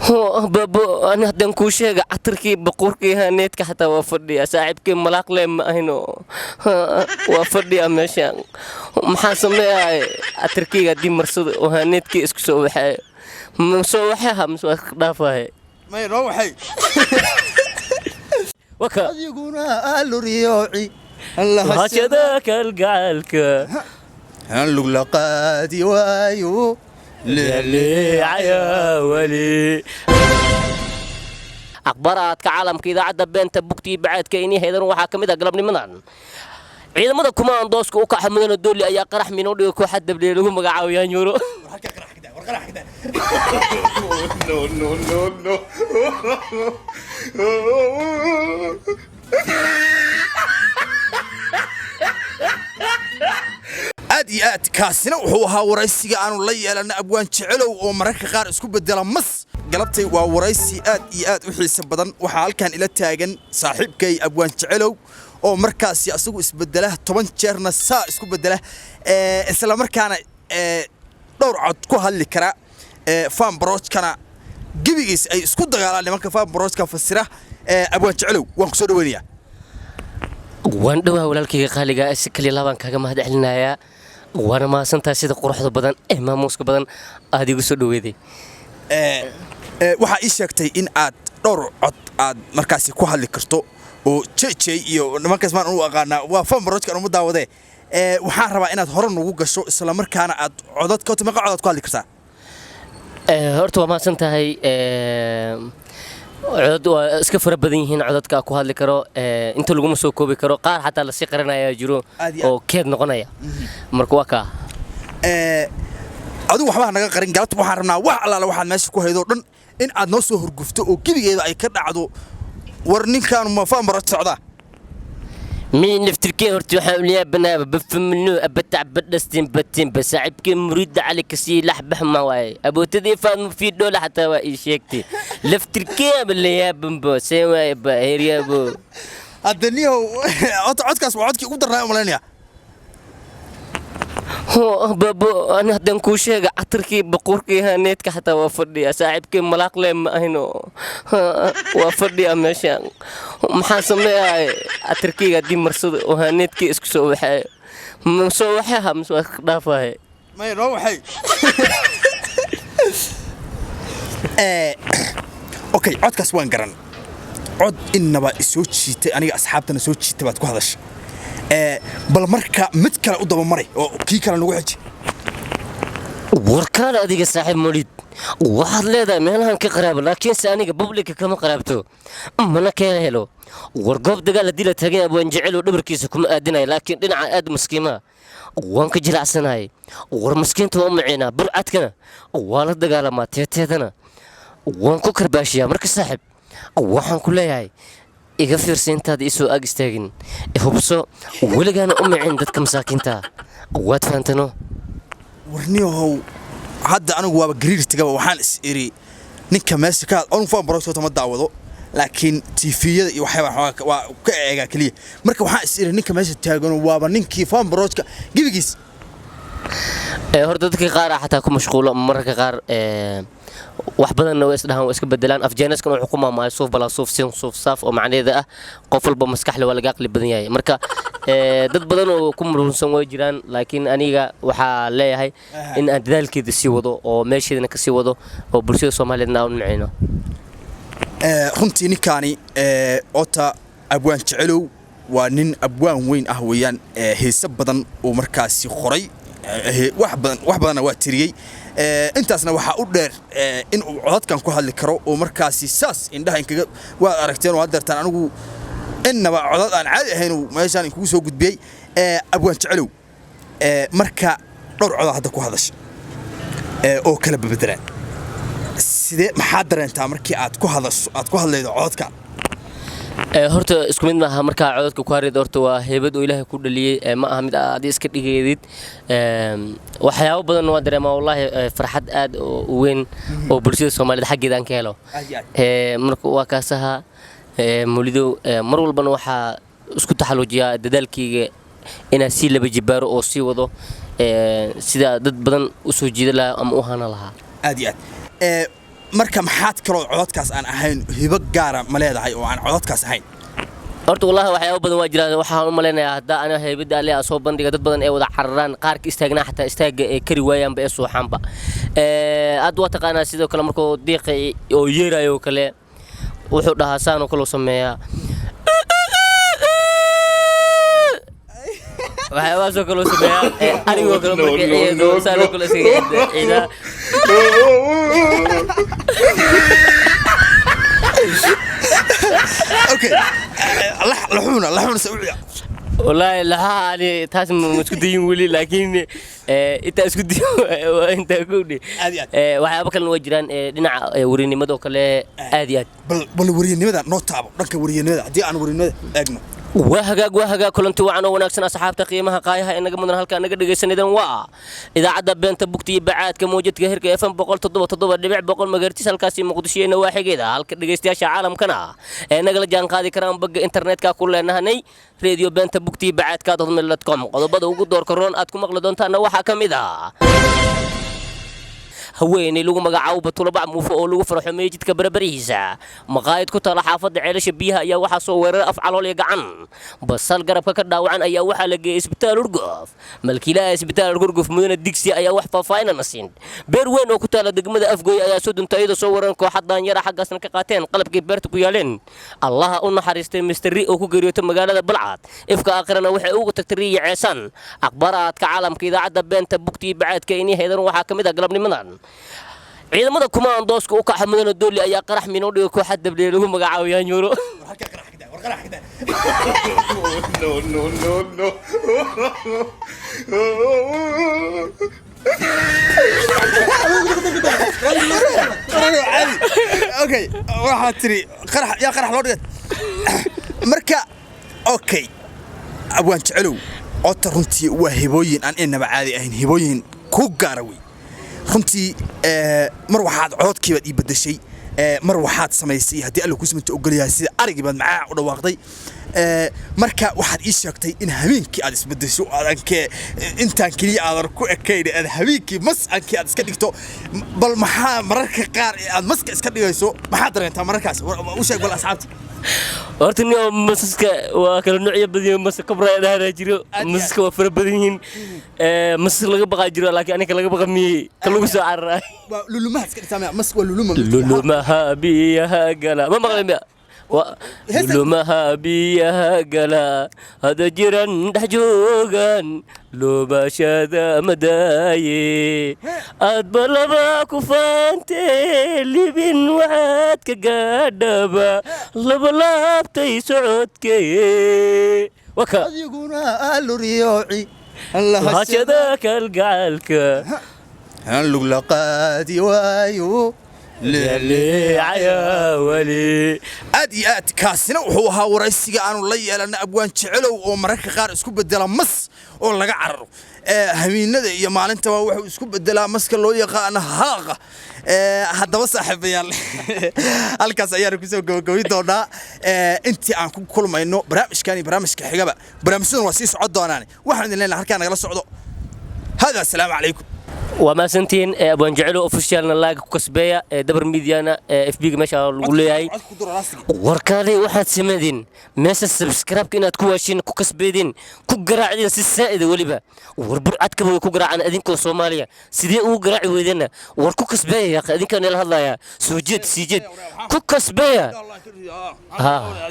Babo, ani haddaan kuu sheega, catarkii baquurkii haneedka xataa waa fadhiya. Saaxiibkii malaaqle ma ahino, waa fadhiya meesha. Maxaa sameeyahay? Catarkeyga haddii marsado oo haneedkii isku soo waxaayo, ma soo waxaha mise waa iska dhaafahay? May noo waxay. Waka. Adiguna aluriyooci. Lahashada kalgacalka. Lug la qaadi waayo. Leecaya weli. Akhbaaraadka caalamka idaacadda beenta bugtii bacaadka inii haydan waxaa ka mid ah: galabnimadan ciidamada kumaandooska u kaxa Mudane Dooli ayaa qarax minoo dhigay kooxa dabliye lagu magacaabo Yaanyuuro. No, no, no, no. Aad iyo aad, kaasina wuxuu ahaa waraysiga aanu la yeelana Abwaan Jecelow oo mararka qaar isku bedela mas. Galabtay waa waraysi aad iyo aad u xiiso badan. Waxaa halkan ila taagan saaxiibkay Abwaan Jecelow oo markaasi asagu isbedela 10 jeerna saa isku bedela, isla markaana dhowr cod ku hadli kara, fan barojkana gebigiis ay isku dagaalaan nimanka fan barojka fasira. Abwaan Jecelow, waan ku soo dhaweynayaa. Waan dhowaa, walaalkayga qaaliga. Si kaliya laabaan kaaga mahad celinayaa, waana mahadsantahay sida quruxda badan ee maamuuska badan aad igu soo dhaweeday. Waxaa ii sheegtay in aad dhowr cod aad markaasi ku hadli karto oo JJ iyo nimankaas maan u aqaanaa waa fan barojkan uma daawadee. Waxaan rabaa inaad hore nugu gasho, isla markaana aad codadka horta meeqa codaad ku hadli kartaa? Horta waa mahadsan tahay. Codad waa iska fara badan yihiin codadka ku hadli karo, inta laguma soo koobi karo. Qaar xataa lasii qaranayaa jiro Aad iyo aad. oo keed noqonaya. Marka waa kaa. Adigu waxba ha naga qarin. Galabta waxaan rabnaa wax allaala waxaad meesha ku haydoo dhan in aad noo soo horgufto oo gebigeeda ay ka dhacdo. War ninkaanu ma fan baroj socdaa? Mii naftirkee horta waxaan uliyaabanaaba bafamnu abatac badhastin batinba saaxiibkee Muriidda Cali kasii laxbax ma waaye. Abootadii Faadmo fiidhoola xataa waa ii sheegtay. Laftirkeeba la yaabanbo, see waaye ba heeryaabo. Hadda niyow, horta codkaas waa codkii ugu darnaa umalaynaya. Babo, ani haddaan kuu sheega, catarkii baquurkii haneedka xataa waa fadhiya. Saaxiibkii malaaqle ma ahino, waa fadhiya meesha. Maxaa sameeyahay? Catarkeyga haddii marsado oo haneedkii isku soo waxaayo, ma soo waxaha mise waa iska dhaafahay? May noo waxay. Okay, codkaas waan garan. Cod innaba isoo jiitay aniga, asxaabtana soo jiitay baad ku hadashay. Bal marka mid kale u daba maray oo kii kale nagu xiji. Warkaale adiga, saaxiib Moliid, waxaad leedahay meelahan ka qaraabo, laakiinse aniga public-ka kama qaraabto mana keena helo. War goob dagaal haddii la taagan, Abwaan Jecel oo dhabarkiisa kuma aadinayo, laakiin dhinaca aad maskiimaha waan ka jilacsanahay. War maskiinta waa u maciinaa, burcadkana waa la dagaalamaa, teeteedana waan ku karbaashiyaa. Marka saaxiib, waxaan ku leeyahay iga fiirsa intaad iisoo ag istaagin, hubso weligaana u micin dadka masaakiinta. Waad fahamtano? Warniyahow, hadda anigu waaba gariir tagaba. Waxaan is iri ninka meesha ka anigu fan barojka ma daawado, laakiin TV-yada iyo waxyaabaa waa ka eegaa keliya. Marka waxaan is iri ninka meesha taagano waaba ninkii fan barojka gebigiis. Horta dadka qaar xataa ku mashquulo mararka qaar, wax badanna way isdhahaan, waa iska bedelaan. Afjeenaskan wuxuu ku maamaayo suuf balaa suuf sin suuf saaf, oo macnaheeda ah qof walba maskaxle waa laga aqli badan yahay. Marka dad badan oo ku murunsan way jiraan, laakiin aniga waxaa leeyahay in aan dadaalkeeda sii wado oo meesheedana ka sii wado oo bulshada Soomaaliyeedna aan u micino. Runtii ninkaani ota Abwaan Jecelow waa nin abwaan weyn ah weeyaan. Heese badan uu markaasi qoray, wax badan wax badanna waa tiriyey. Intaasna waxaa u dheer in uu codadkan ku hadli karo oo markaasi saas indhaha inkaga waad aragteen oo haddeertaan anigu innaba codad aan caadi ahayn uu meeshaan inkugu soo gudbiyey. Abwaan Jecelow, marka dhowr codaa hadda ku hadasha oo kala bebedelaan, sidee maxaad dareentaa markii aad ku hadasho, aad ku hadlaydo codadkan? Horta isku mid maaha markaa codadka ku harid. Horta waa heybad oo Ilaahay ku dhaliyey, ma aha mid aad iska dhigeedid. Waxyaabo badan waa dareemaa wallaahi, farxad aad u weyn oo bulshada Soomaaliyeed xaggeeda aan ka helo. Marka waa kaasaha Mulidow, mar walbana waxaa isku taxaluujiyaa dadaalkayga inaan sii laba jibaaro oo sii wado, sida dad badan u soo jiida lahaa ama u hana lahaa. Aad iyo aad. Marka maxaad kaloo cododkaas aan ahayn, hibo gaara ma leedahay oo aan cododkaas ahayn? Horta wallahi waxyaabo badan waa jiraan. Waxaan u malaynayaa haddaa ana haybadda alle aa soo bandhiga, dad badan ee wada cararaan, qaarka istaagnaa xataa istaagga ee kari waayaanba, ee suuxaanba. Aad waa taqaanaa. Sidoo kale markuu diiqa oo yeerayo oo kale, wuxuu dhahaa saan oo kale u sameeyaa, waxyaabahaasoo kale u sameeyaa. Arigoo kale markay ciido saan oo kale iskaga ciidaa. Okay, laxuuna laxuuna se u ciyaa? Wallaahi laxaha ani taas ma isku dayin weli, laakiin intaa isku dayin waa intaa ku dhi. Aad iyo aad. Waxyaabo kalena waa jiraan, dhinaca werinimadoo kale aad iyo aad. Bal wariyanimada noo taabo, dhanka wariyanimada haddii aan wariyanimada eegno. Waa hagaag, waa hagaag. Kulanti wacan oo wanaagsan, asxaabta qiimaha qaayaha ee naga mudan. Halkaa naga dhegaysanaydan waa idaacadda Beenta Bugta iyo Bacaadka, mawjadka hirka FM 177.100 megahertz, halkaasi Muqdisho iyo nawaaxigeeda, halka dhegaystayaasha caalamkana ee nagala jaan qaadi karaan bagga internetka ku leenahanay radio Beenta Bugta iyo Bacaadka .com. Qodobada ugu doorka roon aad ku maqli doontaana waxaa ka mid ah haweeney lagu magacaabo Batulabac Muufo oo lagu farxumeeyey jidka barabarihiisa. Maqaayad ku taala xaafadda Ceelasha Biyaha ayaa waxaa soo weeraray af calool iyo gacan basal garabka ka dhaawacan ayaa waxaa la geeyey Isbitaal Urgof. Malkiilaha Isbitaal Urgof, Mudane Digsi, ayaa wax faahfaahinana siin. Beer weyn oo ku taala degmada Afgooy ayaa soo duntay, iyadoo soo weeraran kooxa daanyara, xaggaasna ka qaateen qalabkii beerta ku yaaleen. Allaha u naxariistay Mister Ri oo ku geeriyootay magaalada Balcad, ifka aakhirana waxay ugu tagtay Riyo Ceesaan. Akhbaaraadka caalamka idaacadda Beenta Bugta iyo Bacaadka inii haydan waxaa ka mid ah galabnimadan ciidamada kumaandooska u kaxa Mudane Dooli ayaa qarax minoo dhigay kooxa dabliye lagu magacaabo Yaanyuuro. No, no, no, no. Okay, waxaad tiri qarax yaa qarax loo dhigay. Marka okay, Abwaan Jecelow, ota runtii waa hibooyin aan inaba caadi ahayn, hibooyin ku gaara wey runtii. Mar waxaad cododkii baad ii bedeshay, mar waxaad samaysay haddii Alla kuu samanta ogolyahay sida arigii baad macaa u dhawaaqday. Marka waxaad ii sheegtay in habeenkii aad isbedesho, aadan kee intaan keliya aadan ku ekayn, aad habeenkii masankii aad iska dhigto. Bal maxaa mararka qaar ee aad maska iska dhigayso, maxaad dareentaa mararkaas? U sheeg bal asxaabta. Horta nin masaska waa kala noocyo badan yihiin. Mas kobra dhahanaa jiro. Aad iyo aad. Masaska waa fara badan yihiin. Masas laga baqaa jiro, laakiin aniga laga baqa miyey ka lagu soo cararay. Waa lulumaha iska dhigtaa miya? Mas waa luluma. Lulumaha biyaha gala ma maqlin miya? Lulumaha biyaha gala hada jiran dhex joogan luubashada madaaye, aadba laba ku faante libin waxaad ka gaadhaba laba laabtay socodkee waka. Adiguna aluriyooci. Lahashada kalgacalka. Lug la qaadi waayo. Leecaya weli. Aad iyo aad. Kaasina wuxuu ahaa waraysiga aanu la yeelana Abwaan Jecelow oo mararka qaar isku bedela mas oo laga cararo. Hamiinada iyo maalintaba wuxuu isku bedelaa maska loo yaqaano halaaqa. Haddaba saaxiibayaal, halkaas ayaanu kusoo gabagabayn doonaa. Intii aan ku kulmayno barnaamijkan iyo barnaamijka xigaba, barnaamijyadan waa sii socon doonaan. Waxaan idin leenahay halkaa nagala socdo. Hada asalaamu calaykum. Waa mahadsantihiin. Abwaan Jecelo Officialna laaga ku kasbeeya, ee Dabar Mediana FB-ga meesha lagu leeyahay. Cod ku duro laastiga. Warkaalay, waxaad sameydin meesha subscribe-ka inaad ku waashin, ku kasbeedin, ku garaacdin si saa'ida weliba. War burcadkaba way ku garaacaan, idinkoo Soomaaliya sidee ugu garaaci weydeenna? War ku kasbeeya yaqa, idinkaa nala hadlayaa. Soo jeed, sii jeed, ku kasbeeya. Ha.